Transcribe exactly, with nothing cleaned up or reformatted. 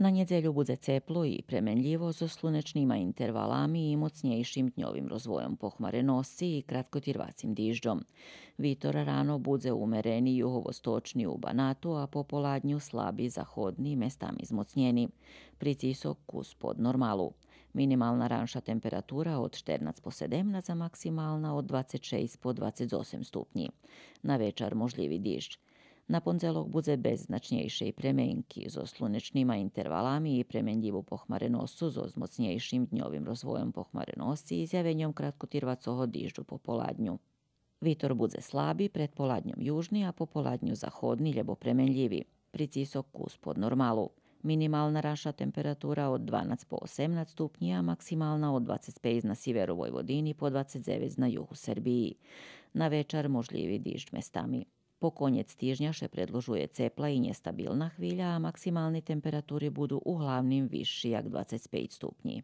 На нєдзелю будзе цепло и пременлїво зоз слунечнима интервалами и моцнєйшим дньовим розвойом похмареносци и краткотирвацим дижджом. Витор рано будзе умерени юговосточни у Банату, а пополадню слаби заходни, местами змоцнєни. Прицисок кус под нормалу. Минимална ранша температура од штернац по седемнац, а максимална од двацец шейсц по двацец осем ступнї. На вечар можлїви диждж. На пондзелок будзе без значнєйшей пременки, зоз слунечнима интервалами и пременлїву похмареносцу зоз моцнєйшим дньовим розвойом похмареносци и зявеньом краткотирвацого дижджу пополадню. Витор будзе слаби, предполадньом южни, а пополадню заходни лєбо пременлїви. Прицисок кус под нормалу. Минимална ранша температура од дванац по осемнац ступнї, а максимална од двацец пейц на сиверу Войводини по двацец дзевец на югу Сербиї. На вечар можлїви диждж местами. По конєц тижня ше предлужує цепла и нєстабилна хвиля, а максимални температури буду углавним висши як двацец пейц ступнї.